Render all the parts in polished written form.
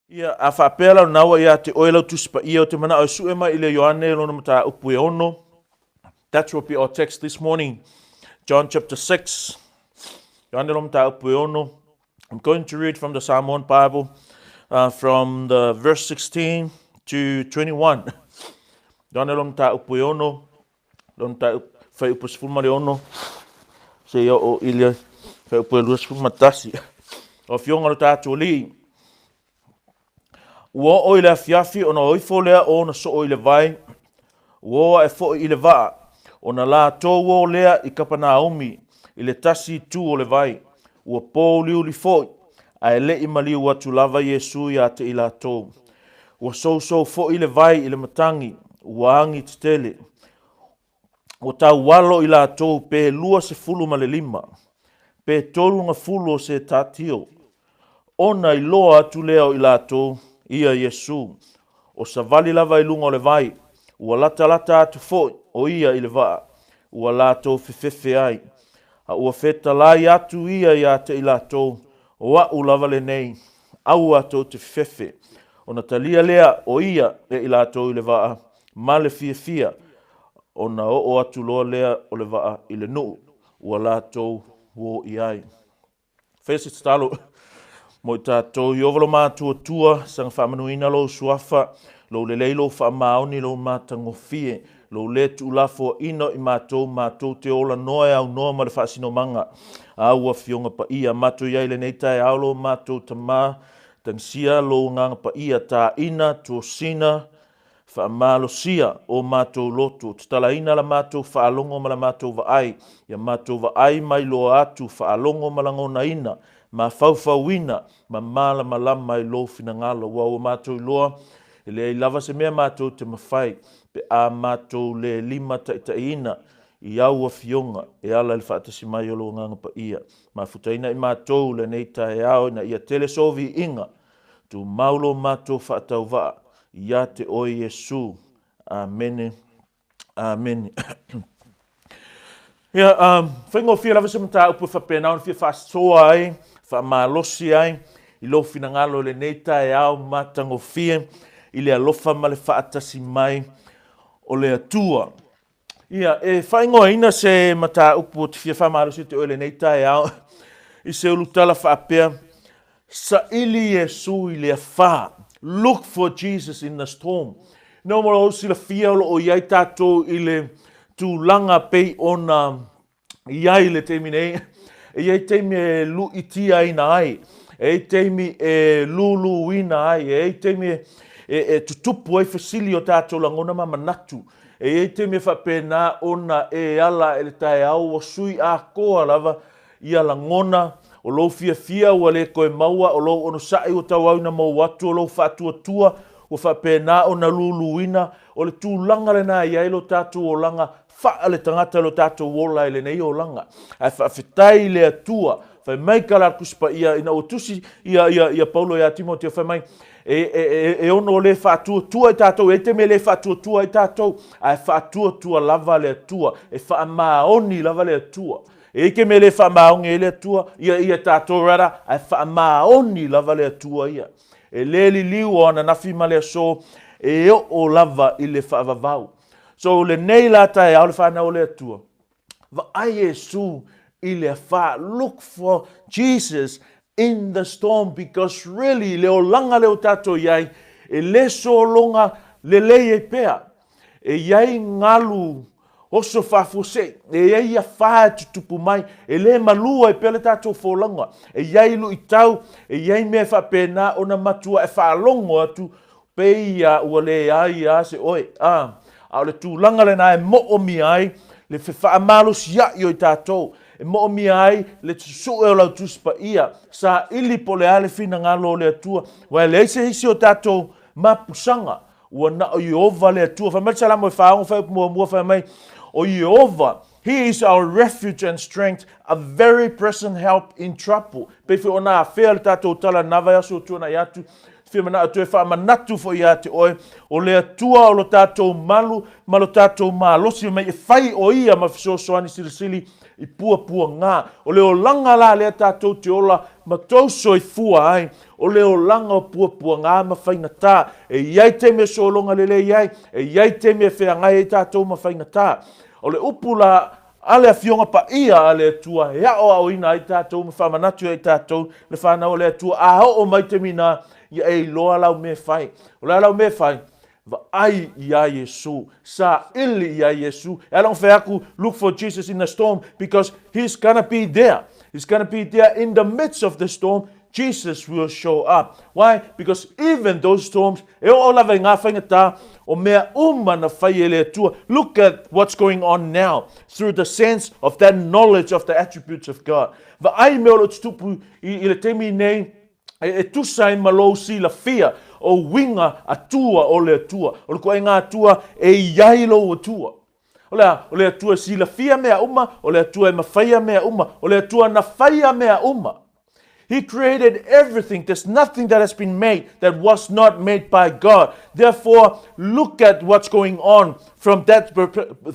Ia, a faapea la o lena ua ia te oe lau Tusi Paia, ou te manao e sue mai i le Ioane lona mataupu e ono. That will be our text this morning. John chapter 6. Ioane lona mataupu e ono. I'm going to read from the Samoan Bible uh, from the verse 16 to 21. Ioane lona mataupu e ono. Lona mataupu fuaiupu 16 seia oo i le fuaiupu e 21. O Afioga lo tatou Alii, ua oo i le afiafi ona o ifo lea o ona soo i le vai, ua o ae foi i le vaa, ona latou o lea i Kapanaumi i le tasi itu o le vai, ua pōuliuli foi, ae le i maliu atu lava Iesu ia te i latou. Ua sousou foi le vai i le matagi, ua agi tetele. Ua taualo i latou pe 25, pe 30 o se tatio, ona iloa atu lea o i latou ia Iesu, o savali lava i luga o le vai, ua latalata atu foi o ia i le vaa, ua latou fefefe ai. A ua fetalai atu ia ia te i latou, O aʻu lava lenei, aua tou te fefefe. Ona talia lea o ia e i latou i le vaa, ma le fiafia, ona oo atu loa lea o le vaa i le nuu ua latou uo i ai. Faia se tatalo mo i tatou. Ieova lo matuatua, saga faamanuina lou suafa, lou lelei, lou faamaoni, lou matagofie, lou le tuulafoaina o i matou, matou te ola noa e aunoa ma le faasinomaga a ua Afioga Paia. Matou i ai i lenei taeao lo matou Tama, tagisia lou Agaga Paia, tāina, tosina, Faamalosia o matou loto, tatalaina la matou faalogo ma la matou vaai, ia matou vaai ma iloa atu, faalogo ma lagonaina, mafaufauina, ma malamalama i lou finagalo, aua ua matou iloa, e leai lava se mea matou te mafai, pe a matou le limataitaiina i au Afioga e ala i le faatasi mai o lou Agaga Paia. Mafutaina i matou lenei taeao ina ia tele sou viiga, Tumau lo matou faatauvaa ia te oe Iesu. Amene. Amene. Ia, um, faigofie lava se mataupu e faapena ona fia faasoa ai, faamalosi ai i lou finagalo i lenei taeao matagofie i le alofa ma le faatasi mai o le Atua. Ia, e faaigoaina se mataupu ou te fia faamalosi ia te oe i lenei taeao i se ulutala faapea, Saili Iesu i le afa, Look for Jesus in the storm. No mo lou silafia o lo o i ai tatou i le tulaga pei ona i ai i le taimi nei, e i ai taimi e luʻitiaina ai, e i ai taimi e luluina ai, e i ai taimi e, e, e tutupu ai fesili o tatou lagona ma manatu. E i ai taimi e faapena ona e ala i le taeao ua sui atoa lava ia lagona, o lou fiafia ua le toe maua, o lou onosai ua tauau ina mou atu, o lou faatuatua ua faapena ona luluina, o le tulaga lena e i ai lo tatou olaga faale-tagata lo tatou ola i lenei olaga. Ae faafetai i le Atua, fai mai ka la Tusi Paia, ina ua tusi ia, ia, ia Paulo ia Timoteo, fai mai, e, e, e, e ono le faatuatua i tatou, e te mea le faatuatua i tatou, ae faatuatua lava le Atua, e faamaoni lava le Atua. E i ke mea le faamaoni ai le Atua, ia ia tatou rather, ae faamaoni lava le Atua ia. E le liliu o ananafi ma le aso, e oo lava i le faavavau. So lenei la taeao le fanau o le Atua, vaai Iesu i le afa. Look for Jesus in the storm because really le olaga lea ua tatou i ai, e le sologa lelei ai pea. E i ai galu oso faafuasei, e i ai afa e tutupu mai, e le malu ai pea le tatou folauga. E i ai luitau, e i ai mea e faapena ona matua e faalogo atu pei a ua leai a se oe. A, a o le tulaga lena e moomia ai le fefaamalosi-ai o i tatou, e moomia ai le susue o lau Tusi Paia, saili po o le a le finagalo o le Atua, aua e leai se isi o tatou mapusaga ua na o Ieova le Atua. Fai mai le Salamo e 46 fuaiupu muamua, fai mai, O Ieova, He is our refuge and strength, a very present help in trouble. Pei foi ona afea le tatou tala na vaiaso ua tuanai atu, Fia manao toe faamanatu foi ia te oe, o le Atua o lo tatou malu ma lo tatou malosi mai e fai o ia ma fesoasoani silisili i puapuaga. O le olaga la lea tatou te ola ma tou soifua ai, o le olaga o puapuaga ma faigata. E i ai taimi e sologa lelei ai, e i ai taimi e feagai ai tatou ma faigata. O le upu la a le Afioga Paia a le Atua e aoaoina ai tatou ma faamanatu ai tatou le fanau a le Atua, a oo mai taimi na, ia e iloa lau mea e fai. O le a lau mea e fai? Vaai iā Iesu, saili iā Iesu. E ala ona fai atu, look for Jesus in the storm because he's gonna be there. He's gonna be there in the midst of the storm. Jesus will show up. Why? Because even those storms, e oo lava i ngā faigata o mea uma na fai e le Atua. Look at what's going on now through the sense of that knowledge of the attributes of God. Vaai mea o lo o tutupu i, i le taimi nei, e, e tusa ai ma lou silafia o uiga Atua o le Atua. O le koʻenga Atua e iai lou Atua. O le a? O le Atua e silafia mea uma, o le Atua e mafaia mea uma, o le Atua na faia mea uma. He created everything. There's nothing that has been made that was not made by God. Therefore, look at what's going on from that,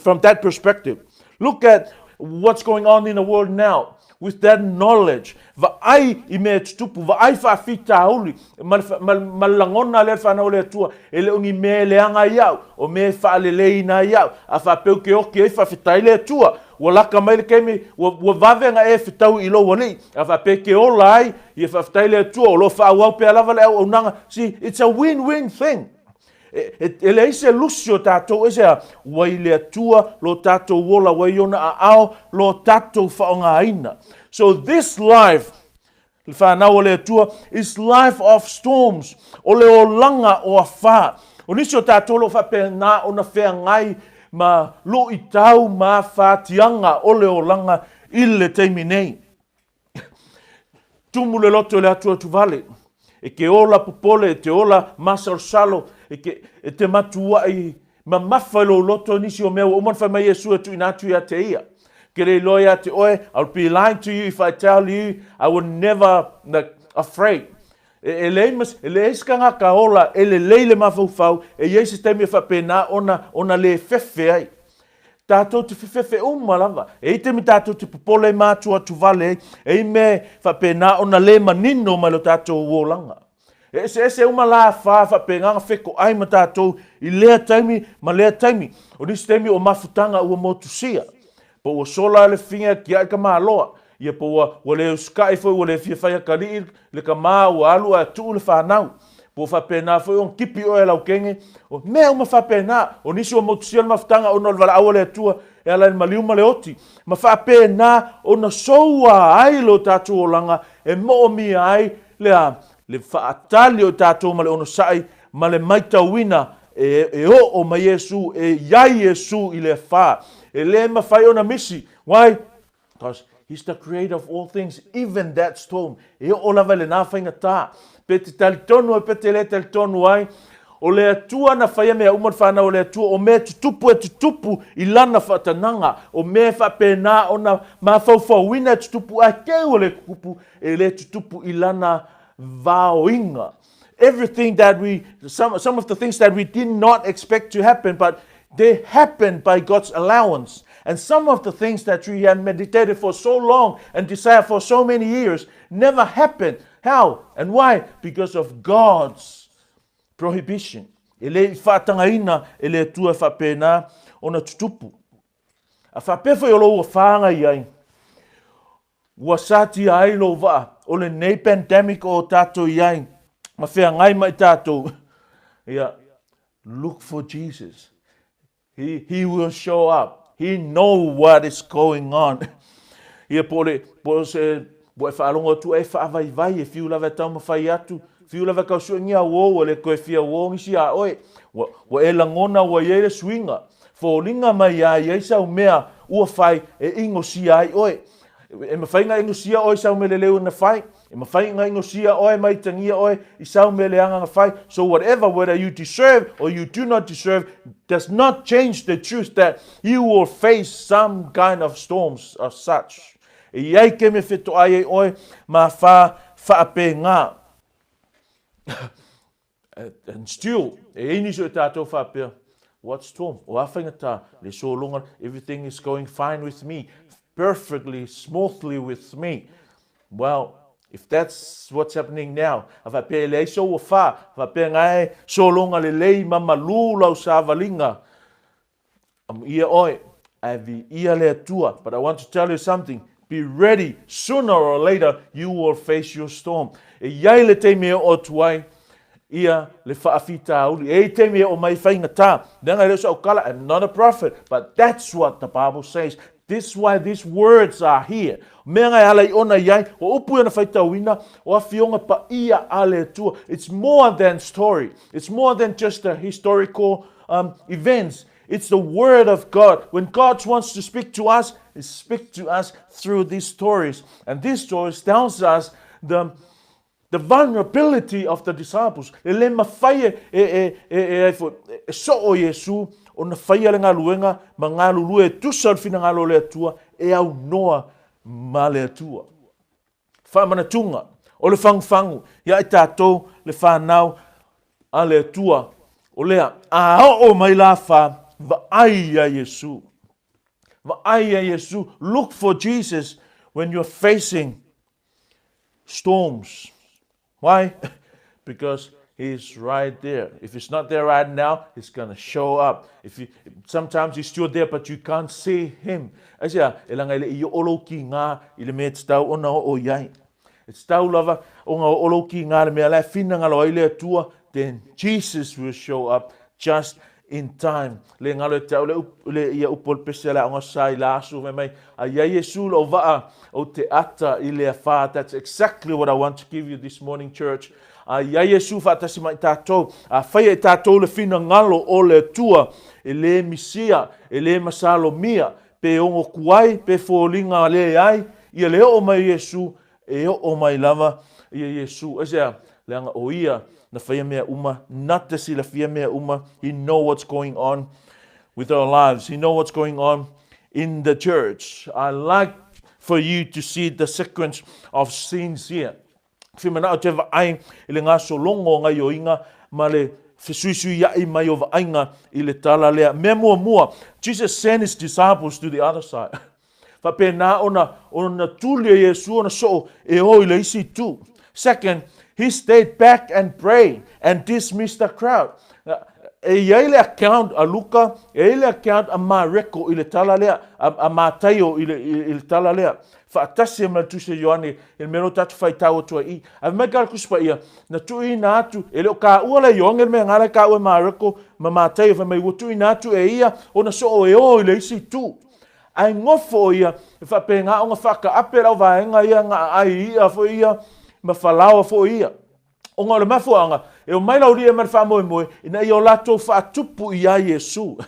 from that perspective. Look at what's going on in the world now with that knowledge. Vaai i mea e tutupu, vaai faafitauli, ma le, ma, ma le lagona lea le whanau o le Atua, e le o ni mea e leaga ai au, o mea e faaleleina ai au, a faapea ou te oki ai faafetai le Atua, ua laka mai le taimi, ua, ua vave ona e fetau i lou alii, a faapea e te ola ai, ia faafetai le Atua, o lo o faaauau pea lava le auaunaga. See, it's a win-win thing. E, e, e leai se lusi o tatou, e se a, ua i le Atua lo tatou ola, ua i ona aao lo tatou faaaogaina. So this life, le whanau o le Atua, is life of storms, o le olaga o afā. O nisi o tatou o lo o faapena ona feagai ma luitau ma afātiaga o le olaga i le taimi nei. Tumu le loto i le atuatuvale, e ke ola popole, e te ola masalosalo, e ke, e te matuaʻi mamafa i lou loto nisi o mea ua uma ona fai mai Iesu e tuuina atu ia te ia. Ke le iloa ia te oe, I would be lying to you if I tell you I would never like, afraid. E, e leai ma, e leai se tagata ola e lelei le mafaufau, e i ai se taimi e faapena ona, ona le fefe ai. Tātou te whewhewhe uma lava. E i taimi tātou te popole ma atuatuvale ai, e i mea faapena ona le manino mai lo tātou olaga. E eseese uma la whā faapena na whekoʻai ma tātou i lea taimi ma lea taimi. O nisi taimi o mafutanga ua motusia. Po ua sola le finga kiaʻi ka maloa. Ia po ua, ua le usikaʻi foi ua le fia fai akalii le kamā ua alu ae tuu le fanau. Po ua faapena foi ona kipi oe e lau kenge. O mea uma faapena. O nisi ua motusia le mafutaga ona o le valaau a le Atua e ala i le maliu ma le oti. Ma faapena ona soua ai lo tatou olaga e moomia ai le a? Le faatali o i tatou ma le onosai ma le maitauina e, e oo mai Iesu, e iai Iesu i le afa. E le mafai ona misi. Why? Because he's the creator of all things, even that storm. E oo lava i lena faigata. Pe te talitonu ai, pe te le talitonu ai, o le Atua na whaia mea uma le whanau o le Atua, o mea tutupu e tutupu i lana whaatanaga, o mea e faapena ona mafaufauina e tutupu ae keu o le kupu e le tutupu i lana vaoiga. Everything that we, some, some of the things that we did not expect to happen, but they happened by God's allowance. And some of the things that we had meditated for so long and desired for so many years never happened. How and why? Because of God's prohibition. E le i whaatagaina e le Atua e faapena ona tutupu. A faapea foi o lou afaga i ai, ua satia ai lou vaa o lenei pandemic o tatou i ai, ma feagai ma i tatou. Ia, look for Jesus. He, he will show up. He know what is going on. Ia, po o le, po o se, ua e faalogo atu e faavaivai, e fiu lava e taumafai atu, fiu lava e kausuengia uō, ua le toe fia uō nisi iā oe. Ua, ua e lagona ua i ai le suiga. Foliga mai iā i ai sau mea ua fai e inosia ai oe. E mafai ona inosia oe i sau mea leleu na fai. E mafai ona inosia oe ma itagia oe i sau mea leaga na fai. So whatever, whether you deserve or you do not deserve, does not change the truth that you will face some kind of storms of such. E i ai ke me whetoʻai ai oe ma wha whaapēngā. And still, e i ai nisi o i tātou faapea, What storm? O a faigata, le sologa, everything is going fine with me, perfectly smoothly with me. Well, if that's what's happening now, a faapea e leai sou afa, a faapea nga e sologa lelei ma malū lau savaliga, Amuia oe, ae viia le Atua. But I want to tell you something, be ready, sooner or later you will face your storm. E i ai le taimi e oo atu ai ia le faafitauli. E i ai taimi e oo mai faigata. Leaga e le o sa'u kala, I'm not a prophet, but that's what the Bible says. This why these words are here. Mea nga e ala i ona i ai, o upu ia na faitauina, o afioga paia a le Atua. It's more than story. It's more than just a historical um, events. It's the word of God. When God wants to speak to us, He speaks to us through these stories. And these stories tells us the the vulnerability of the disciples. E le mafai e, e, e, e, e, e, e soo Iesu ona faia le galuega ma galulue e tusa o le finagalo o le Atua e aunoa ma le Atua. Faamanatuga o le fagufagu ia i tatou le fanau a le Atua o lea a oo mai la fa vaai ia Iesu. Vaai ia Iesu. Look for Jesus when you're facing storms. Why? Because he's right there. If he's not there right now, he's going to show up. If you, sometimes he's still there, but you can't see him. Aisea, e langa e le i oo lou kīgā i le mea e tatau ona oo i ai. E tatau lava ona oo lou kīgā i le mea la e finagalo ai le Atua, then Jesus will show up just in time. Le galo e te au le, le ia upu o le pese a le aoga sa i la aso fai mai, a ia Iesu lou vaa o te ata i le afa. That's exactly what I want to give you this morning, church. A ia Iesu faatasi mai tatou, a faia i tatou le finagalo o le Atua, e le misia, e le masalomia, pe ogo kuai, pe foliga leai, ia le oo mai o Iesu, E oo mai lava ia Iesu. Aisea? Leaga o Ia na faia mea uma, na te silafia mea uma. He know what's going on with our lives. He know what's going on in the church. I like for you to see the sequence of scenes here. Whimanao te vaai i le gasologa o gaioiga ma le fesuisuia'i mai o vaaiga i le tala lea. Mea muamua, Jesus sent his disciples to the other side. Faapena ona, ona tuli e Iesu ona soo e o i le isi itu. Second, he stayed back and prayed and dismissed the crowd. E i ai le account a Luka, e i ai le account a Mareko i le tala lea, a, a Mataio i le, i, i le tala lea. Faatasi ai ma le Tusi a Ioane i le mea lea o tatou faitau atu ai i. Ae fai mai ka le Tusi Paia, na tuuina atu, e le o kaua le Ioane le mea nga la e kaua e Mareko ma Mataio, fai mai ua tuuina atu e ia ona soo e o i le isi itu. Ae nofo o ia e faapena ona faakaape lau vaega ia na aai i'a foi ia ma falaoa foi ia. Ona o le mafuaaga, e omai lauliʻi ma le faamoemoe ina ia o latou faatupu iā Iesu.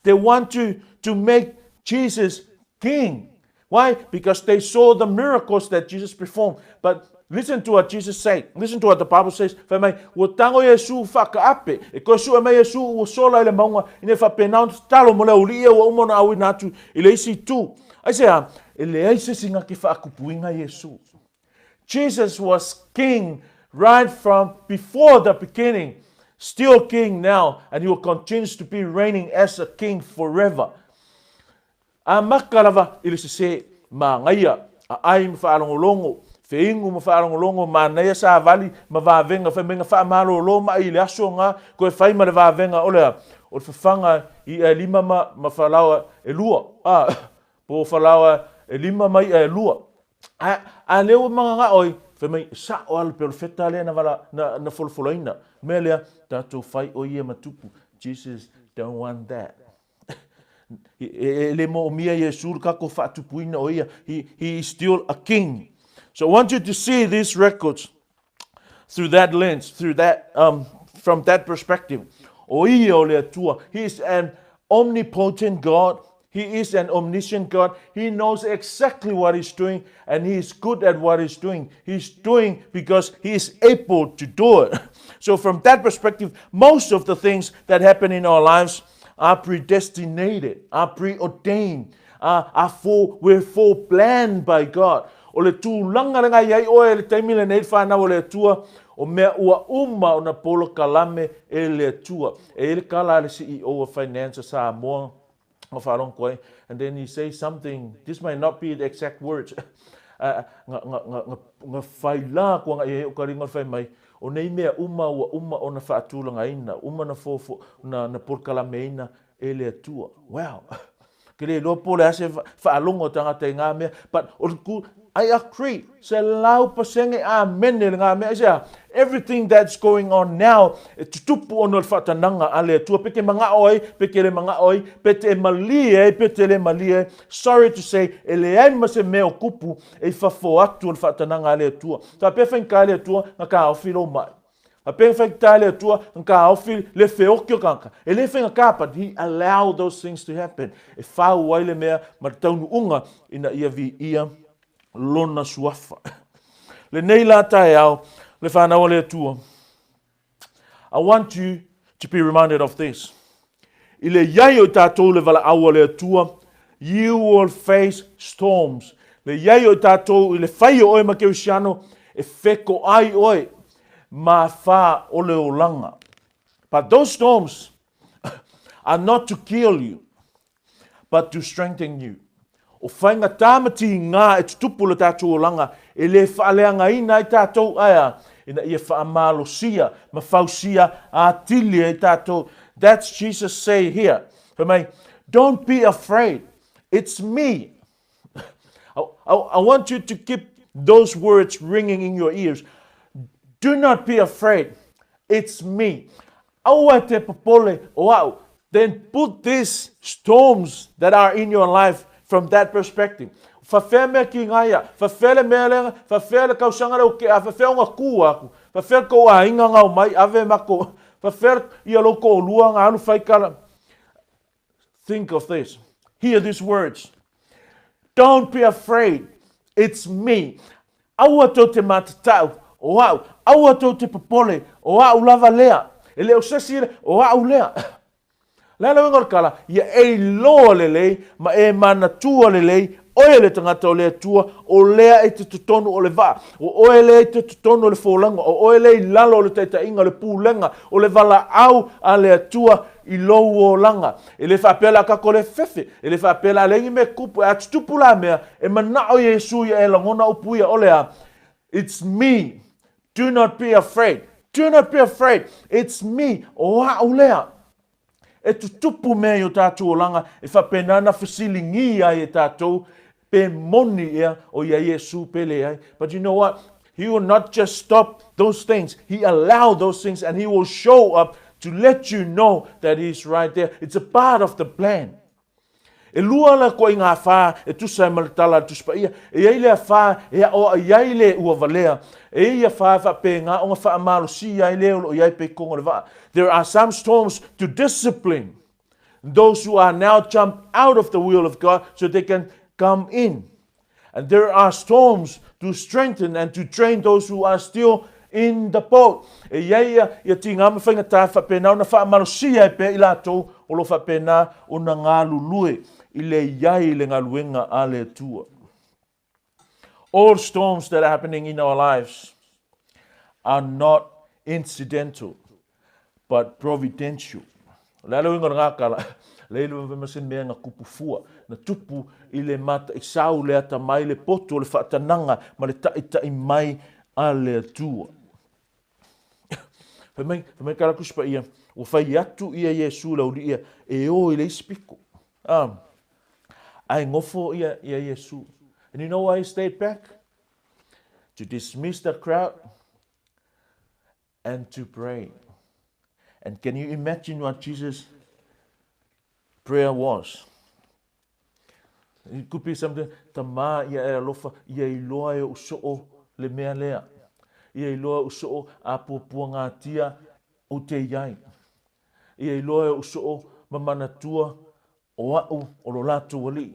They want to, to make Jesus king. Why? Because they saw the miracles that Jesus performed. But listen to what Jesus said. Listen to what the Bible says. Fai mai, ua tago Iesu faakaape. E toe sue mai Iesu ua sola i le mauga, ina ia faapena ona tatalo mo le aualii ia ua uma ona auina atu i le isi itu. Aisea? E leai se isi na te faakupuina Iesu. Jesus was king right from before the beginning, still king now, and he will continue to be reigning as a king forever. Amata lava i le sesē, mānaia, aai ma faalogologo, feinu ma faalogologo, manaia savali ma vavega, fai mai na faamalolo maʻi i le aso na, toe fai ma le vavega o le a? O le fafaga iʻa e lima ma, ma falaoa e lua, a, po o falaoa e lima ma iʻa e lua. A, a lea ua mananao ai, fai mai, e sa'o lava le perofeta lea na vala, na, na folafolaina. Mea lea, tatou fai o ia ma tupu. Jesus don't want that. E le moomia Iesu le tatou faatupuina o ia. He, he is still a king. So I want you to see these records through that lens, through that, um, from that perspective. O ia o le Atua. He is an omnipotent God. He is an omniscient God. He knows exactly what he's doing and he is good at what he's doing. He's doing because he is able to do it. So from that perspective, most of the things that happen in our lives are predestinated, are preordained, are, are fore, were foreplanned by God. O le tulaga lena e i ai oe i le taimi lenei le fanau a le Atua, o mea ua uma ona polokalame e le Atua. E i ai le tala a le CEO a Finance a Samoa, na faalogo atu ai, and then he say something, this might not be the exact words, na faila atu ana i ai o taliga o le fai mai, o nei mea uma ua uma ona faatulagaina, uma na fofo, na polokalameina e le Atua. Wow! Ke le iloa po o le a se faalogo a tagata i ngā mea, but o le ku, I agree, 100% amene le ngā mea. Aisea? Everything that's going on now, e tutupu ona o le faatanaga a le Atua, pe te manaʻo ai, pe te le manaʻo ai, pe te malie ai, pe te le malie ai. Sorry to say, e leai ma se mea o tupu e i fafo atu o le faatanaga a le Atua. Faapea faigata e le Atua na taofi lou maʻi. Faapea faigata e le Atua na taofi le feoki o tagata. E le faigata, but He allow those things to happen. E fau ai le mea ma le taunuuga ina ia viia Lona suafa. Lenei la taeao, le whanau a le Atua. I want you to be reminded of this. I le iai o i tātou le valaau a le Atua, you will face storms. Le iai o i tātou i le whai o oe ma Kerisiano, e wheko ai oe ma whā o le olanga. But those storms are not to kill you, but to strengthen you. O whainga tāmati i ngā e tutupu le tātou olanga, e le whaaleagaina ai tātou aea, ina ia whaamalosia, ma fausia atili ai tātou. That's Jesus say here. Fai mai, don't be afraid. It's me. I, I, I want you to keep those words ringing in your ears. Do not be afraid. It's me. Aua te popole o a'u. Then put these storms that are in your life from that perspective. Whawhea mea ki ngā ia, whawhea le mea lea, whawhea le kausaga lea o ke a, whawhea o ngā kū aku, whawhea kou āinga ngau mai, ave mako, whawhea ia lou ko'olua ngā alu whaikala. Think of this. Hear these words. Don't be afraid. It's me. Aua tou te matatau, o a'u. Aua tou te popole, o a'u lava lea. E le o se isi, o a'u lea. Le a le uiga o le tala, ia e iloa lelei ma e manatua lelei, oe le tagata o le Atua, o lea i te totonu o le vaa, o oe lea i te totonu o le folauga, o oe lea i lalo o le taitaiga, o le pulega, o le valaau a le Atua i lou olaga. E le faapea la kako le fefe, e le faapea la leai ni mea kupu, a tutupu la mea, e manao Iesu ia e lagona upu ia, o le a? It's me. Do not be afraid. Do not be afraid. It's me. O a'u lea. E tutupu mea i o tātou olaga, e faapena ona fesiligī ai e tātou, pe moni ea o ia Iesu pe leai. But you know what? He will not just stop those things. He allow those things and he will show up to let you know that he's right there. It's a part of the plan. E lua la koa i ngā whā e tusa ai ma le tala a le Tusi Paia. E i ai lea whā e aʻoaʻo ai le ua valea. E i ia whā e whaapēngā o nga whaamalosi ai le o lo o i ai pe i kongo le vaa. There are some storms to discipline those who are now jump out of the will of God so they can come in. And there are storms to strengthen and to train those who are still in the boat. E i ai ia, ia tīngā ma whaingatā e whapena ona whaamalosia e pea i lātou o lo whapena ona ngalulue i le iai le ngaluenga a le Atua. All storms that are happening in our lives are not incidental, but providential. O le a le uiga o le gakala, le iloa ma se mea na kupu fua, na tupu i le mata i sau le ata mai le poto o le faatanaga ma le ta'ita'i mai a le Atua. Fai mai, fai mai kala Tusi Paia, ua fai atu ia Iesu le auli'i ia e o i le isi piko. Um, ae nofo ia, ia Iesu. And you know why he stayed back? To dismiss the crowd and to pray. And can you imagine what Jesus' prayer was? It could be something, tamā ia e alofa, ia iloa e ou soo le mea lea. Ia iloa e ou soo a puapua ngātia o te iai. Ia iloa e ou soo ma manatua o a'u o lo latou alii.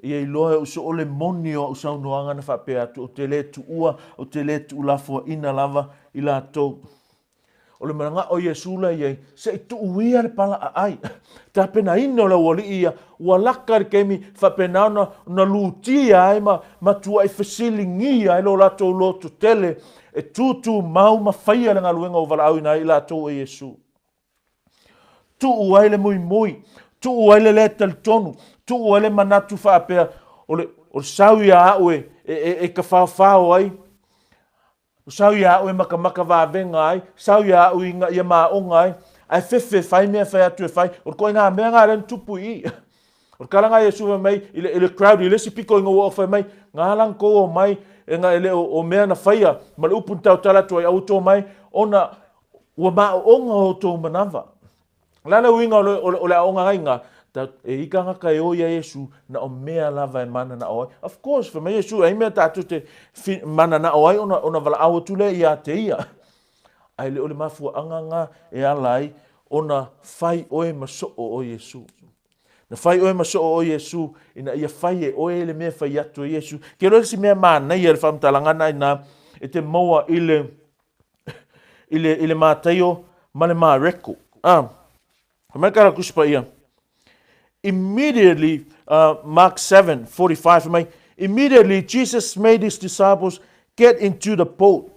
Ia iloa e ou soo le moni o a'u saunoaga na faapea atu, ou te le tuua, ou te le tuulafoaina lava i latou. O le mana'o o Iesu la i ai, se i tuu ia le pala aai. Tapenaina o le aualii ia, ua laka le taimi faapena ona, ona lutia ai ma matuai fesiligia ai lo latou loto tele e tutumau ma faia le galuega ua valaauina ai i latou e Iesu. Tuu ai le muimui, tuu ai le lē talitonu, tuu ai le manatu faapea, o le, o le sau ia au e, e, e, e tafaofao ai, o sau ia au e makamaka vavega ai, sau ia au ina ia maoga ai, ae fefe e fai mea e fai atu e fai. O le koiga mea nga lea na tupu i i. O le tala nga Iesu fai mai i le, i le crowd i le isi pito ina ua fai mai, nga la na tou omai, e na e le o, o mea na faia, ma le upu na tautala atu ai, a ua outou omai, ona ua maoaoga o outou manava. O le a le uiga o le, o le, o le aoga ai ina? E i tagata e o ia Iesu, na o mea lava e mananao ai. Of course, fai mai Iesu, e ai mea tatou te mananao ai ona, ona valaau atu lea ia te ia. Ae le o le mafuaaga nga e ala ai ona fai oe ma soo o Iesu. Na fai oe ma soo o Iesu, ina ia fai e oe le mea e fai atu e Iesu. Ke loa le isi mea manaia i le faamatalaga na ina e te maua i le i le, i le Mataio ma le Mareko. Ah, fai mai ka Tusi Paia. Immediately, Mark 7, 45, fai mai, immediately Jesus made his disciples get into the boat.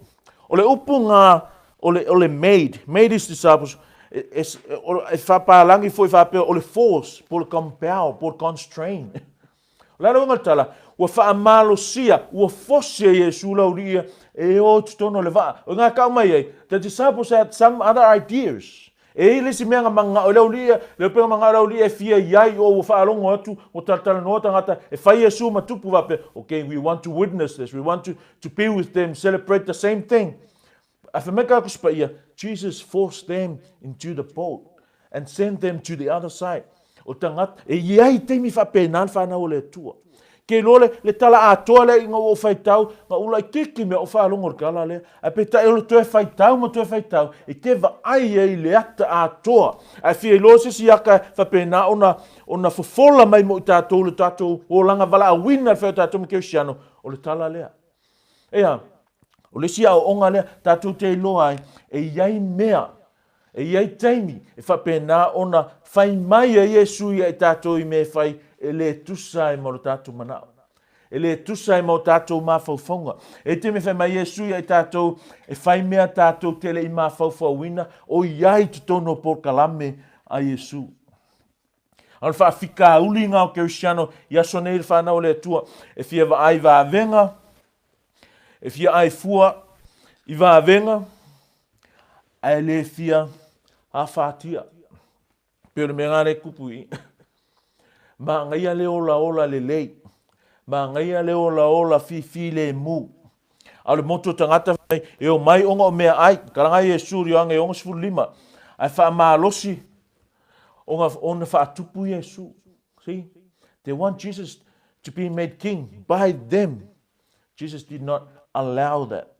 O le upu ngā, o le, o le made, made his disciples, e, e, e whapālangi foi whapea o le force, po le compel, po le constrain. O le a le uiga o le tala? Ua faamalosia, ua fosi e Iesu le aualii ia e o i totonu o le vaa. O ngā kau mai ai, the disciples had some other ideas. E i ai le isi mea na manao i le aualii ia, le upega manao i le aualii ia e fia i ai o ua faalogo atu, ua talatalanoa tagata, e fai Iesu ma tupu faapea, okay, we want to witness this, we want to, to be with them, celebrate the same thing. Ae fai mai ka Tusi Paia, Jesus forced them into the boat and sent them to the other side. O tagata, e i ai taimi faapena le whanau o le Atua. Ke iloa le, le tala atoa lea ina ua ou faitau, na ula i kiki mea o faalogo le tala lea. Ae peitai o le toe faitau ma toe faitau, e te vaai ai i le ata atoa. Ae fia iloa se isi ata faapena ona, ona fofola mai mo i tatou le tatou olaga valaauina le fai o tatou ma Kerisiano, o le tala lea. Ea, o le isi aoaoga lea tatou te iloa ai, e i ai mea, e i ai taimi e faapena ona fai mai ai Iesu ia i tatou i mea e fai e le tusa ai ma lo tatou manao. E le tusa ai ma o tatou mafaufauga. E i taimi e fai mai Iesu ia i tatou e fai mea tatou te le i mafaufauina o i ai i totonu o polokalame a Iesu. A o le faafitauli lena o Kerisiano i aso nei le whanau o le Atua, e fia vaai vavega, e fia ai fua i vavega, ae le fia afatia. Pei o le mea ngā le kupu i. Māngaia le olaola lelei. Māngaia le olaola fifilemu. A o le motu o tagata fai mai, e omai ona o meaai. Tala nga Iesu i Ioane 65. Ae faamalosi Ona, ona faatupu Iesu. See? They want Jesus to be made king by them. Jesus did not allow that.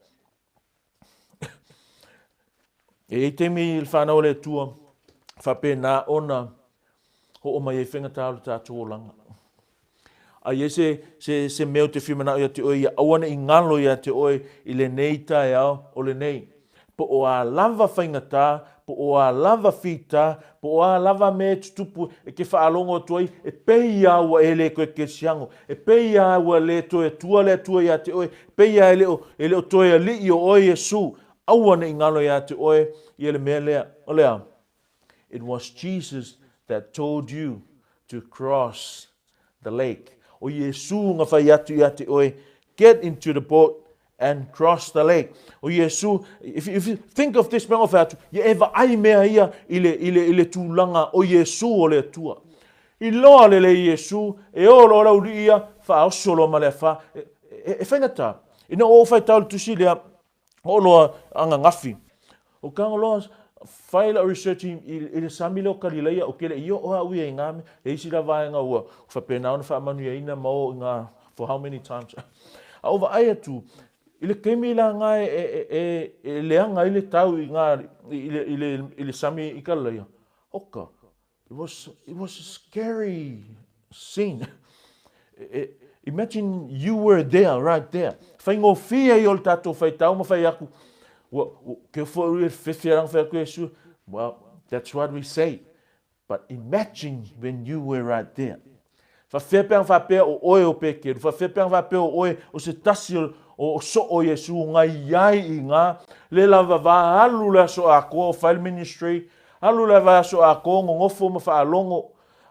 E i ai taimi i le whanau o le Atua, faapena ona ho'o mai ai faigata o le tatou olaga. A i ai se, se, se mea ou te fia manao ia te oe, ia aua ne i ngalo ia te oe i lenei taeao o lenei. Po o a lava faigata, po o a lava fita, po o a lava mea e tutupu e te faalogo atu ai, e pei a ua e le toe kerisiano, e pei a ua le toe Atua le Atua ia te oe, e pei a e le o, e le o toe Alii o oe Iesu, aua ne i ngalo ia te oe ia le mea lea. O le a? It was Jesus that told you to cross the lake. O Iesu nga fai atu ia te oe, get into the boat and cross the lake. O Iesu, if you, if you think of this mea o fai atu, ia e vaai mea ia i le, i le, i le tulaga o Iesu o le Atua. I loa le le Iesu, e o loa le aualii ia, faaoso loa ma le afa. E, e, e faigata. Ina ua ou faitau i le tusi lea, Oo loa ananafi. O ka loa fai lau research i, i, i le sami lea o Kalilaia, o ke le i oo au ia i ngā mea. E isi la vaega ua faapena ona faamanuiaina ma oo i ngā, for how many times. A o vaai atu, i le taimi la ngā e, e, e, e leaga ai le tau i ngā, i le, i le, i le sami i Kalilaia, oka, It was, it was a scary scene. Imagine you were there, right there. Whaingofie ai o le tatou faitau ma fai aku. Ua, ua, ke fo ui fefe aranga whai aku Iesu. Well, that's what we say. But imagine when you were right there. Whawhea peanga whapea o oe o Pekeru, whawhea peanga whapea o oe o se tasi o, o, o so o Iesu ngai ai i ngā, le lava vā alu le aso akoa o fai le ministry, alu le va aso akoa ngongofo ma whaalongo,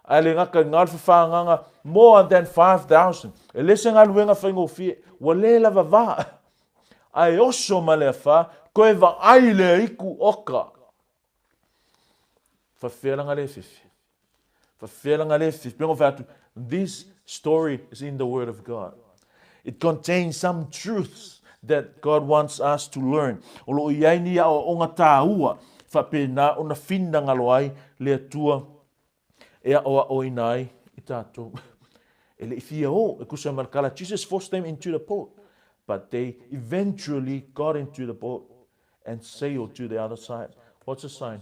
ae le gaka i ngā le whawhanganga, more than 5,000. E le se galuega faigofie, ua le lava vā. Ae oso ma le afā, koe vaai le iku oka. Whawhialanga le fefe. Whawhialanga le fefe. Pengo whai atu, this story is in the Word of God. It contains some truths that God wants us to learn. O lo i ai ni aoaoga tāua, whapena ona whina ai le atua e aʻoaʻoina ai i tātou. E le i fia o, e kusa ma le kala, Jesus forced them into the boat, but they eventually got into the boat and sailed to the other side. What's the sign?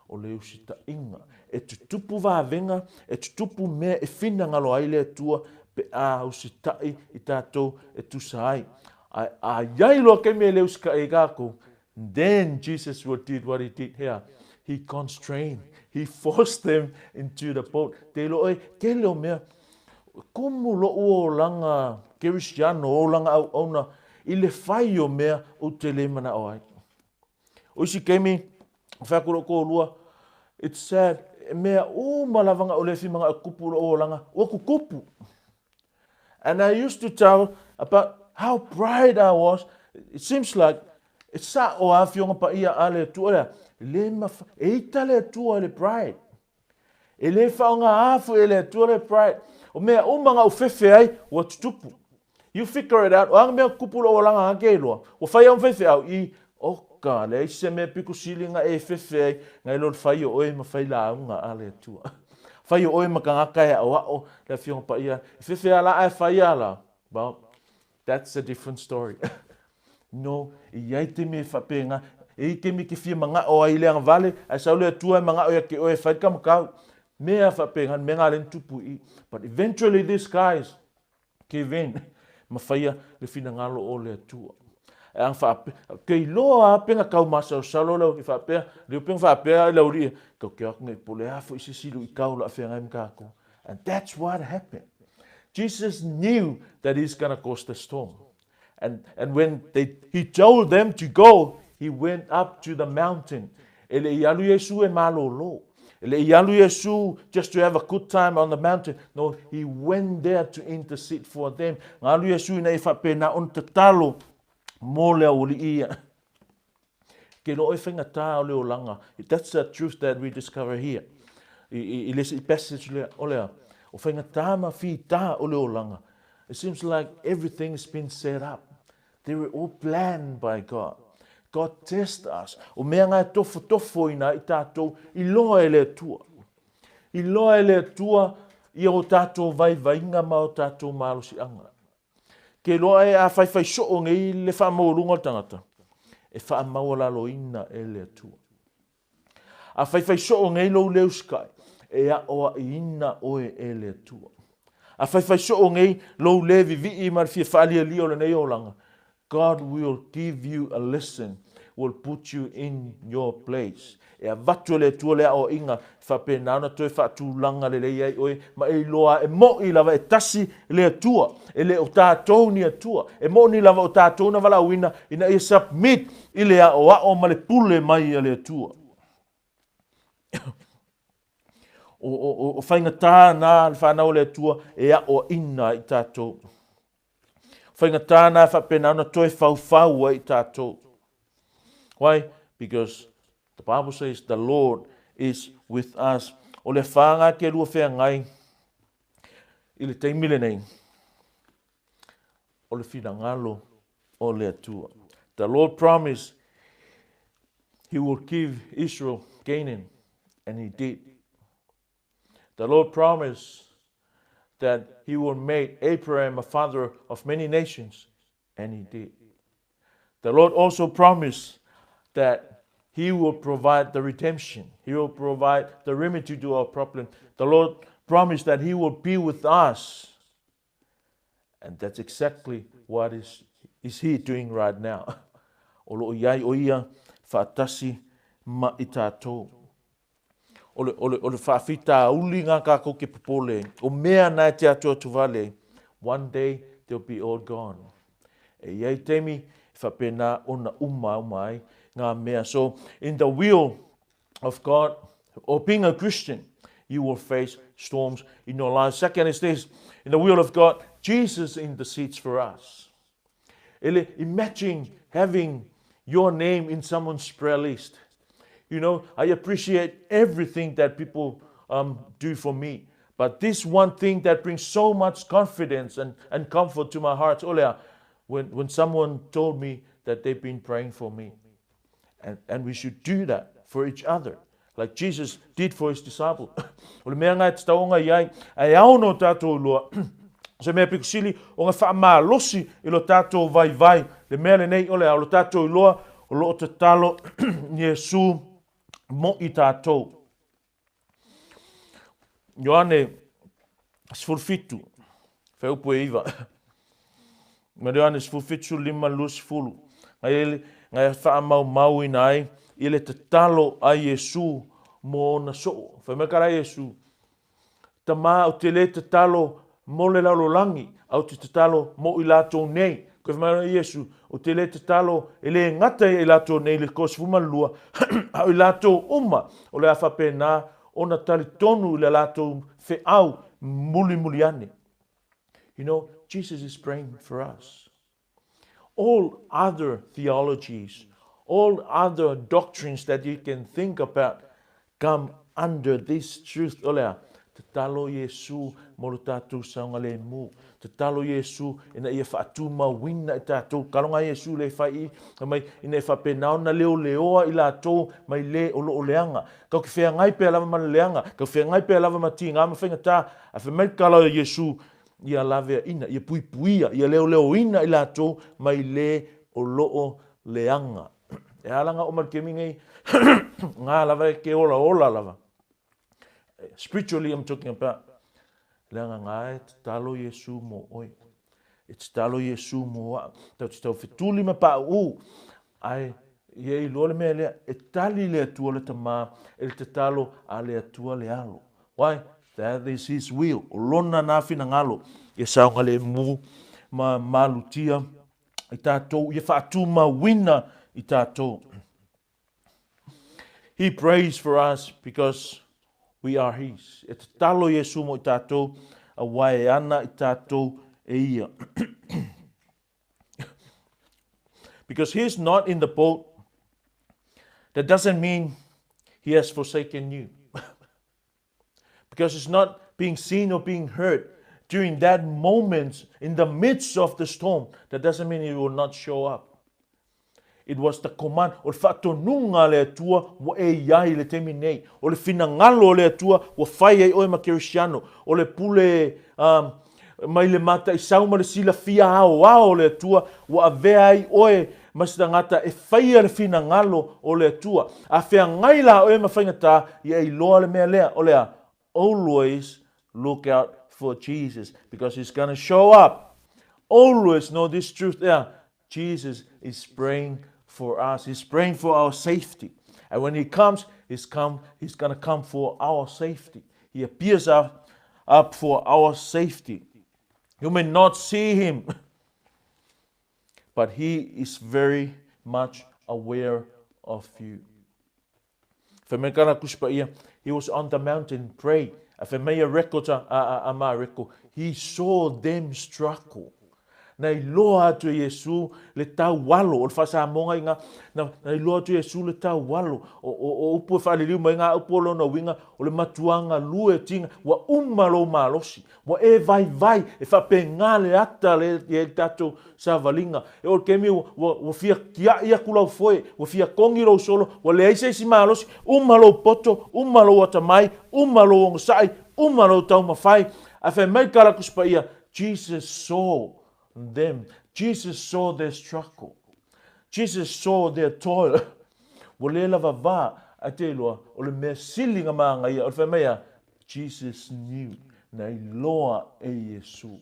O le usitaʻiga. E tutupu vāvenga, e tutupu mea e finagalo ai le Atua pe a usitaʻi i tātou e tusa ai. A, a iai loa ke mea e le usitaʻi ai kākou, Then Jesus would did what he did here. He constrained, he forced them into the boat. Te ilo oe, kele o mea, kumu loʻu olaga Kerisiano, olaga auauna, i le fai o mea ou te le manaʻo ai. O isi kemi, whai aku loʻu kōlua, it's sad, e mea uma lava nga o le whimanga e kupu loʻu olaga, ua kukupu. And I used to tell about how bright I was. It seems like e sa o a fionga pa ia a le atua lea. Le ma e ita le atua le pride. E le whaonga afu e le atua le pride. O mea uma nga u fefe ai, ua tutupu. You figure it out. O anga mea kupu lo olanga nga ke loa. Ua whai au fefe au i oka le ai se mea piku silinga e fefe ai ngai lo whai o oe ma whai launga a le atua. Whai o oe ma kangaka e aʻoaʻo le Afioga Paia, e fefe ala ae whai ala. Well, that's a different story. No, e iai te me whapenga, e i te me ke fia manga'o ai le agavale, ae sau le Atua e manga'o ia ke oe e whai ka makau. Mea whapenga, me ngā len tupu i. But eventually these guys, give in, ma whaia le finagalo o le Atua. E ang whaape, ke iloa a penga kau masalosalo leo ki whaapea, leo penga whaapea i lau ria, kau ke aku ngai pole a fo i se silu i kau la awhea ngai mkako. And that's what happened. Jesus knew that he's gonna cause the storm. And, and when they, he told them to go, he went up to the mountain. E le i alu Iesu e malolo. E le i alu Iesu just to have a good time on the mountain. No, he went there to intercede for them. Nga alu Iesu ina i whapena on tatalo mō le auali'i ia. Ke loa e whaingatā o le olanga. That's the truth that we discover here. I, i, i le passage lea, o lea, o whaingatā ma whitā o le olanga. It seems like everything's been set up. They were all planned by God. God test us. O mea ngā e tofo tofo ina i tātou i loa e le Atua. I loa e le Atua i o tātou vaivainga ma o tātou malosianga. Ke loa e a whaiwhai soo ngei le whaamauluga o le tangata, e whaamaualaloina e le Atua. A whaiwhai soo ngei lou leu sky, e aʻoaʻiina oe e le Atua. A whaiwhai soo ngei lou le viviʻi ma le fia whaalialia o lenei olaga, God will give you a lesson, will put you in your place. E avatu e le Atua le aʻoaʻiga, e faapena ona toe faatulaga lelei ai oe, ma e iloa e moʻi lava e tasi le Atua, e le o tātou ni Atua. E moʻni lava o tātou na valaauina ina ia submit i le aʻoaʻo ma le pule mai a le Atua. O, o, o, o faigata na le whanau o le Atua e aʻoaʻina ai tātou. Faigata na e faapena ona toe faufau ai tātou. Why? Because the Bible says the Lord is with us. O le whānga ke lua wheangai i le taimi lenei, o le finagalo o le Atua. The Lord promised he will give Israel Canaan, and he did. The Lord promised that he will make Abraham a father of many nations, and he did. The Lord also promised that he will provide the redemption. He will provide the remedy to our problem. The Lord promised that he will be with us. And that's exactly what is, is he doing right now. O lo o i ai ʻo ia faatasi ma i tatou. O le, o le, o le faafitauli ngā kākou ke popole ai. O mea na e te atu atu vale ai, one day they'll be all gone. E i ai taimi e faapena ona uma uma ai ngā mea. So, in the will of God, or being a Christian, you will face storms in your life. Second is this, in the will of God, Jesus intercedes for us. Ele, imagine having your name in someone's prayer list. You know, I appreciate everything that people um, do for me. But this one thing that brings so much confidence and, and comfort to my heart, Olea, when, when someone told me that they've been praying for me. And, and we should do that for each other, like Jesus did for his disciple. O le mea ngai te taonga i ai, ai ao no tātou loa. Se mea piko sili o ngā whaamalosi i lo tātou vai vai. Le mea le nei ole, o lo tātou loa, o lo o te talo Iesu mo i tātou. Ioane 17, wheupu e iwa. Ma Ioane 17, 5, 20. Ngai ele, ngai whaamau ina ai, i le tatalo a Iesu mo ona soo. Whai mai kara Iesu, Tama o te le tatalo mo le lalolagi, a o te tatalo mo i latou nei. Koe whai mai Iesu, o te le tatalo e le ngata i latou nei le ko 12, a o i latou uma, o le a whapena ona tali tonu i le latou wheau muli muli ane. You know, Jesus is praying for us. All other theologies, all other doctrines that you can think about come under this truth. Olea, tatalo Iesu mo lo tātou saunga le mu. Tatalo Iesu ina ia whaatumauina i tātou. Kalonga Iesu le whai i, mai ina e whapenao na leo leoa i lātou mai le o lo o leanga. Kau ki whea ngai pea lava ma le leanga, kau whea ngai pea lava ma ti ngā mawhenga tā, a whai mai kala o Iesu ia laveaina, ia puipuia, ia leoleoina i latou mai le o loo leaga. E ala ngā o ma le kemi nei, ngā lava e ke ola ola lava. Spiritually I'm talking about. Leaga ngā e tatalo Iesu mo oi. E tatalo Iesu mo a. Tau te tau fetuli ma pa u. Ai, ia i loa le mea lea, e tali le Atua le Tamā, e le tatalo a le Atua le Alo. Why? That is his will. O lona nā finagalo, ia saogalemu ma malutia i tātou, ia whaatumauina i tātou. He prays for us because we are his. E tatalo Iesu mo i tātou, a wae ana i tātou e ia. Because he's not in the boat, that doesn't mean he has forsaken you. Because it's not being seen or being heard during that moment in the midst of the storm, that doesn't mean he will not show up. It was the command, o le faatonuga a le Atua ua e i ai i le taimi nei. O le finagalo o le Atua ua fai ai oe ma Kerisiano. O le pule um, mai le mataisau ma le silafia aoao o le Atua ua avea ai oe ma se tagata e faia le finagalo o le Atua. A feagai la oe ma faigata, ia e iloa le mea lea, o le a? Always look out for Jesus because he's gonna show up. Always know this truth there. Jesus is praying for us. He's praying for our safety. And when he comes, he's come, he's gonna come for our safety. He appears up, up for our safety. You may not see him, but he is very much aware of you. Fai mai kana Kusi Paia, he was on the mountain pray. A fai mai a records a, a, a, a Mareko, he saw them struggle. Na iloa atu e Iesu le taualo, o le whaasamonga i ngā, na, na iloa atu e Iesu le taualo, o, o, o upu e whaaliliu mai ngā upu o lona uiga, o le matuanga lue tinga, ua uma lou malosi, Ua e vaivai, e faapena le ata le i ai le tatou savaliga. E oo i le taimi ua, ua, ua fia tia'i atu lau foe, ua fia togi lou solo, ua leai se isi malosi, uma lou poto, uma lou atamai, uma lou onosai, uma lou taumafai. Ae fai mai le tala Tusi Paia, Jesus saw them. Jesus saw their struggle. Jesus saw their toil. Ua le lava va, ae te iloa, o le mea sili na manaia, o le fai mai a, Jesus knew, na iloa e Iesu.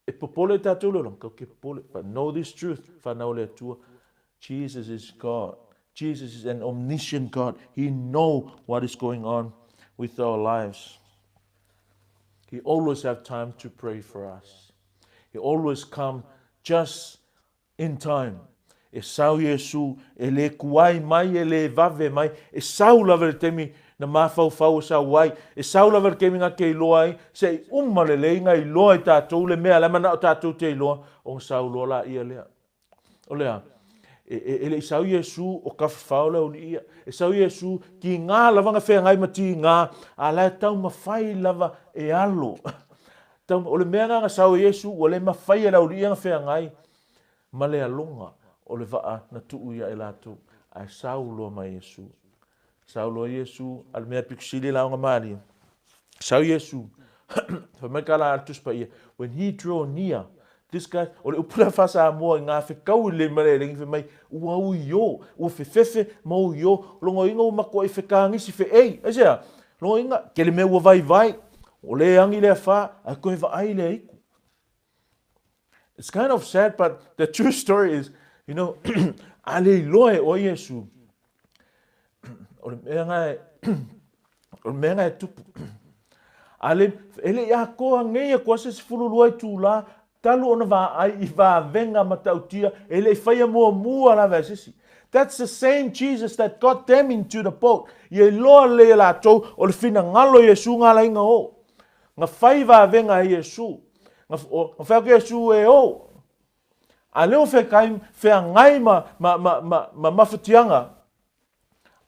E popole tatou le olaga, kau ke popole, but know this truth, whanau le Atua, Jesus is God. Jesus is an omniscient God. He know what is going on with our lives. He always have time to pray for us. He always come just in time. E sau Iesu, e le kuai mai, e le vave mai, e sau lava i le taimi na mafaufau e sau ai, e sau lava i le taimi na te iloa ai, se i uma lelei na iloa e tatou le mea la e manao tatou te iloa, ona sau loa laia lea. O le a? E, e, e le i sau Iesu o tafafao le aualii ia. E sau Iesu, tiga lava na feagai ma tiga, a la e taumafai lava e alo. Tau, o le mea lena na sau e Iesu, ua le mafai e le aualii ia na feagai ma le aloga o le vaa na tuu ia i latou. Ae sau loa mai Iesu. Sau loa Iesu, a le mea pito sili la ona malie. Sau Iesu, fai mai ka la a le Tusi Paia, when he draw near, this guy, o le upu la faa-Samoa i ngā whekau i le ma le elengi, fai mai, ua uio, ua fefefe ma uio, logoina ua matua i whekangisi wheei. Aisea? Logoina, ke le mea ua vaivai, o le angi lea wha, a koe vaai lea iku. It's kind of sad, but the true story is, you know, a le iloa e oe Iesu, o le mea nga e, o le mea nga e tupu. A le, e le i atoa nei aku ase 12 itulā, talu ona vaai i vavega matautia, e le i faia muamua lava e se isi. That's the same Jesus that got them into the boat. Ia iloa lelei e latou, o le finagalo o Iesu nga alaiga o. Na fai vavega e Iesu. Na, o, na fai atu Iesu e o. A lea o fekai, feagai ma, ma, ma, ma, ma mafatiaga,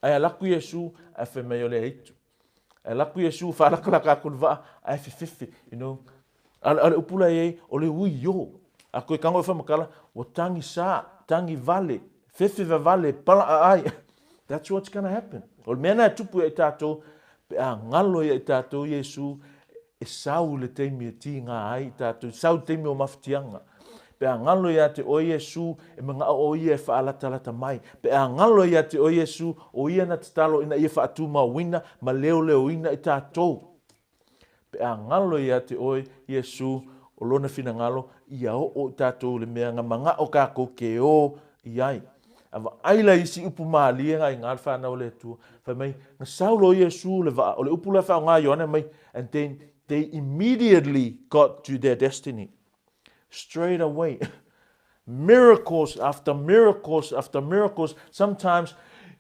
ae ala atu Iesu, ae fai mai o le aitu. Ae ala atu Iesu, faalakalaka atu le vaa, ae fefefe, you know. A, a le upu la i ai, o le ui o. A koe kago e whamakala, ua tangi sa, tangi vale, fefe vavale, pala a ai. That's what's gonna happen. O le mea na e tupu ia i tātou, pe a ngalo ia i tātou Iesu, e sau le taimi e tīngā ai i tātou, sau le taimi o mafatiaga. Pe a ngalo ia te oe Iesu, e mangao o ia e whaalatalata mai. Pe a ngalo ia te oe Iesu, o ia na tatalo ina ia whaatūmauina ma leoleoina i tātou. Pe a ngalo ia te oe, Iesu, o lona finagalo, ia oo i tatou le mea nga mangao kakou ke o i ai. A vaai la isi upu malie nga i nga le whanau o le Atua, fai mai, nga sau lo Iesu le vaa, o le upu la whaonga Ioane mai, and then they immediately got to their destiny. Straight away. Miracles after miracles after miracles. Sometimes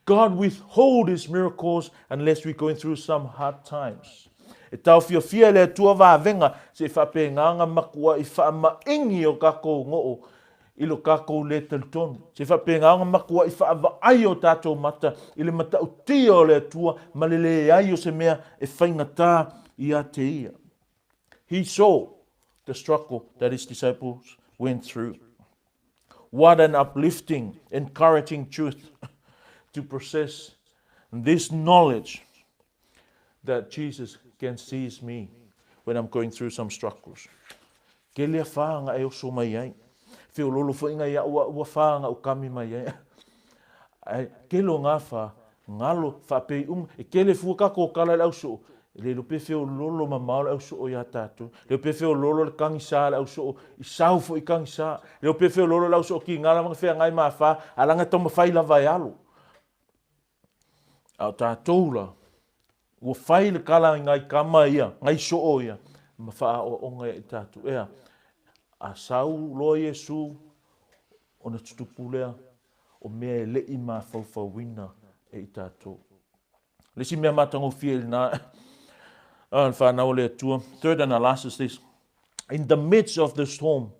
God withhold his miracles unless we're going through some hard times. E taofiofia e le Atua vavenga se i faapegāga makua i faamaingi o kakou goo i lo kakou le talitonu. Se i faapegāga makua i faavaai o tatou mata i le matautia o le Atua ma le leai o se mea e faigata ia te ia. He saw the struggle that his disciples went through. What an uplifting, encouraging truth to process this knowledge that Jesus can seize me when I'm going through some struggles. Ke lea whānga e oso mai ai. Whiololo whainga ia ua, ua whānga o kami mai ai. Ai, ke lo ngā whā, ngalo, whapei uma, e kele fua ka kōkala le ausoo, e le lo pe feololo mamao le ausoo iā tātou, le pe feololo le kagisa le ausoo, i sau foi kagisa, le pe feololo le ausoo ki ngā lava feagai ma whā, a langa taumafai lava e alo. A o tātou la, ua fai le kala i ngai kama ia, ngai soo ia, ma whaaoaoga ia i tātou. Ea, a sau loa Iesu, ona tutupu lea, o mea e le'i mafaufauina e i tātou. Le isi mea matagofie i lena, a le whanau o le Atua. Third and the last is this. In the midst of the storm,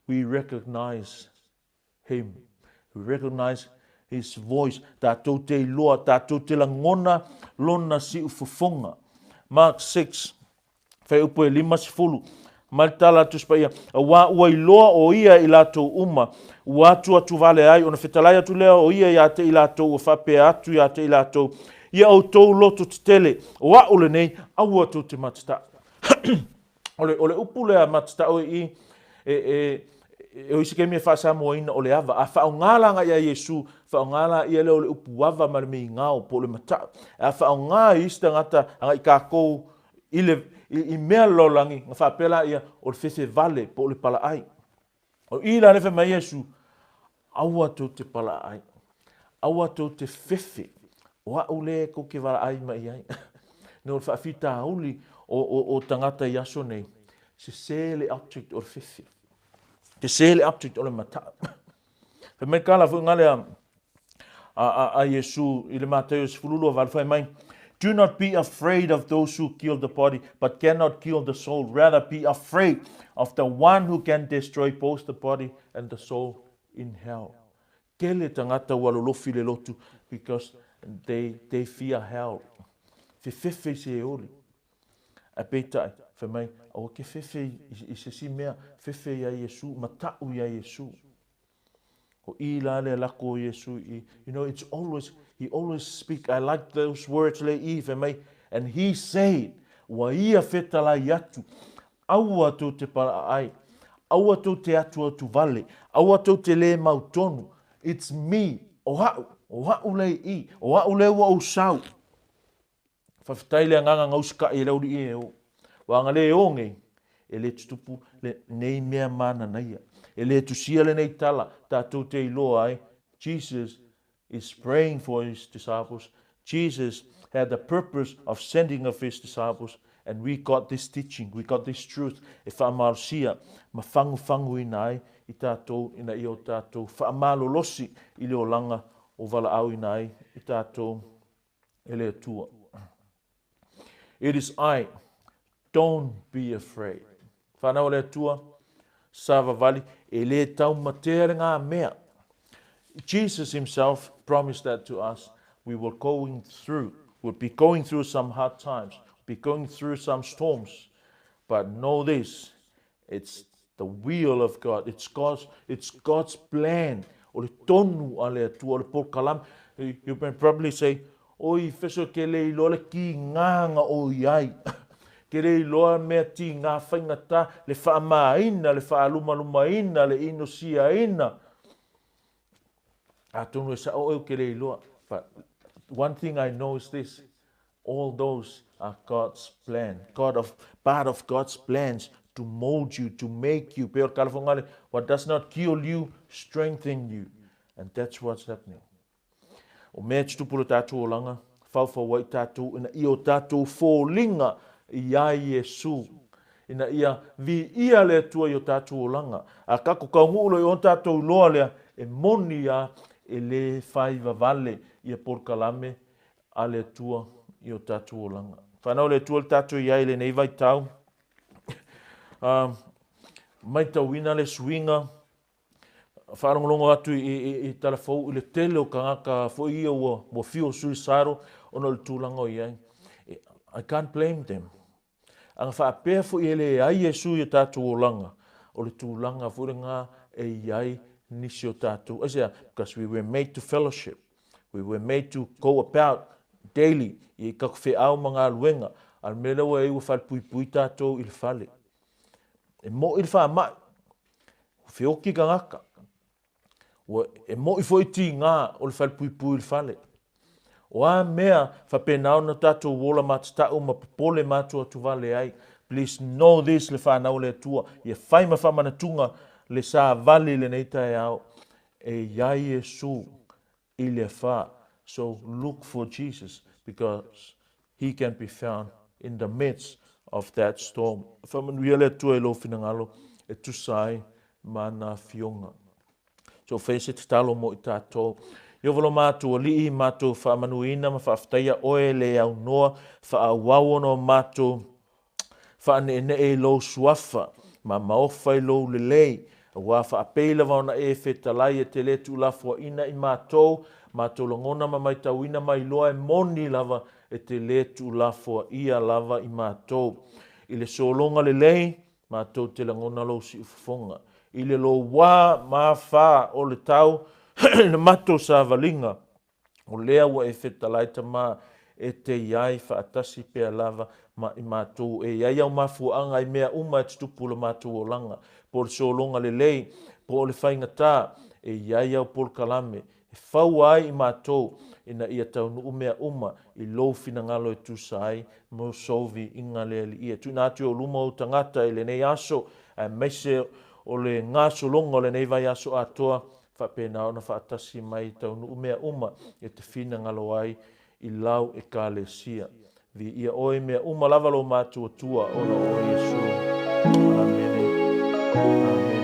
we recognize him. We recognize his voice. Tātou te iloa, tātou te langona lona siu fofonga. Mark 6, Whaiupu e 50, mai le tala a Tusi Paia, auā ua iloa o ia i latou uma, ua atu atu vale ai, ona fetalai atu lea o ia ia te i latou, ua faapea atu ia te i latou, Ia outou loto tetele, o a'u lenei, aua tou te matata'u. O le, o le upu lea matata'u i i, e, e, e o isi kemi e faasamoaina o le ava. A faaaoga la agai ia Iesu, faaaoga la ia lea o le upu ava ma le migao po o le mata'u. A faaaoga e isi tagata agai kakou i le, i, i mea le lalolagi, na faapea laia, o le fefe vale po o le palaai. O i la le fai mai Iesu, Aua tou te palaai. Aua tou te fefe. O a'u lea kou ke valaai mai i ai. No le faafitauli o, o, o tagata i aso nei, sese le object o le fefe. Sese le object o le mata'u. Fai mai kala foi ngale a, a, a, a Iesu i le Mataio 12 valu fai mai, Do not be afraid of those who kill the body, but cannot kill the soul. Rather be afraid of the one who can destroy both the body and the soul in hell. Tele tagata ua lolofi le lotu because they, they fear hell. Fefefe i se oli. Ae peitai, fai mai, aua ke fefe i, i, i se si mea, fefe ia Iesu, mata'u ia Iesu. O i la le lako o Iesu i, you know, it's always, he always speak, I like those words le i, fai mai, and he said, ua ia fetalai atu, aua tou te palaai, aua tou te atuatu vale, aua tou te lē mautonu, it's me, o a'u, o a'u le i, o a'u le ua ou sau. Faafetai le agaga gausikaʻi e le auliʻi e o. Ua aga le o nei, e le tutupu lenei mea mananaia. E le tusia lenei tala tatou te iloa ai, Jesus is praying for his disciples. Jesus had the purpose of sending of his disciples and we got this teaching, we got this truth e faamalosia ma fagufaguina ai i tatou ina ia o tatou faamalolosi i le olaga o valaauina ai i tatou e le Atua. It is I. Don't be afraid. Whanau le Atua, savavali, e le taumatea le ngā mea. Jesus himself promised that to us. We were going through, we'll be going through some hard times, be going through some storms. But know this, It's the will of God. It's God's, it's God's plan. O le tonu a le Atua, o le polokalame. You may probably say, oi, feso ke le iloa le ki ngānga o iai. Ke le iloa mea ti ngā whaingata, le whaamāina, le whaalumalumaina, le inosiaina. Atonu e sa'o oe ke le iloa. But one thing I know is this, all those are God's plan. God of, part of God's plans to mold you, to make you. Pei o le kalafongale, what does not kill you, strengthen you. And that's what's happening. O mea tutupu lo tātou olaga, faufau ai tātou ina ia o tātou fōlinga i a Iesu, ina ia viia le Atua i o tātou olaga. A kako kaunuu lo i o tātou loa lea, e moni a e lē whai vavale ia polokalame a le Atua i o tātou olaga. Whanau le Atua le tātou i ai lenei vaitau, maitauina le suiga Faalogologo atu i, i, i tala fou i le tele o tagata foi ia ua, ua feel suicidal ona o le tulaga o i ai. I can't blame them. Aga faapea foi e leai Iesu i o tatou olaga, o le tulaga foi lena e i ai nisi o tatou. Aisea? Because we were made to fellowship. We were made to go about daily i kaku feau ma galuega. A o le mea lea ua i ai ua falepuipui tatou i le fale. E moʻi le faamaʻi, ua feoki tagata, ua e moʻi foi tigā o le falepuipui i le fale. O a mea faapena ona tatou ola matatau ma popole ma atuatuvale ai. Please know this le whanau o le Atua, ia whai ma whamanatunga le savali i lenei taeao, e iai Iesu i le afa. So look for Jesus because he can be found in the midst of that storm. Whamanuia le Atua i lou finagalo e tusa ai ma ana afioga. So whai se tatalo mo i tātou. Ieova lo mātou Alii, mātou whaamanuina ma whaafetaia oe le aunoa, whaauau ona o mātou Faaneenee i lou suafa, ma maofa i lou lelei, aua faapei lava ona e fetalai e te le tuulafoaina i matou, matou lagona ma maitauina mai loa e moni lava e te le tuulafoaia lava i matou. I le sologa lelei, matou te lagona lou siufofoga. I le louā ma fa o le tau i le matou savaliga, O lea ua e fetalai tama e te i ai faatasi pea lava ma i matou e i ai au mafuaaga i mea uma e tutupu lo matou olaga, po o le sologa lelei, po o le faigata, e i ai au polokalame e faua ai i matou ina ia taunuu mea uma i lou finagalo e tusa ai mo sou viiga le Alii. E tuuina atu i ou luma ou tagata i lenei aso, aemaise o le gasologa o lenei vaiaso atoa. Faapena ona faatasi mai taunuu mea uma e te finagalo ai i lau Ekalesia. Viia oe i mea uma lava lou matuatua ona o Iesu. Amene. Amene.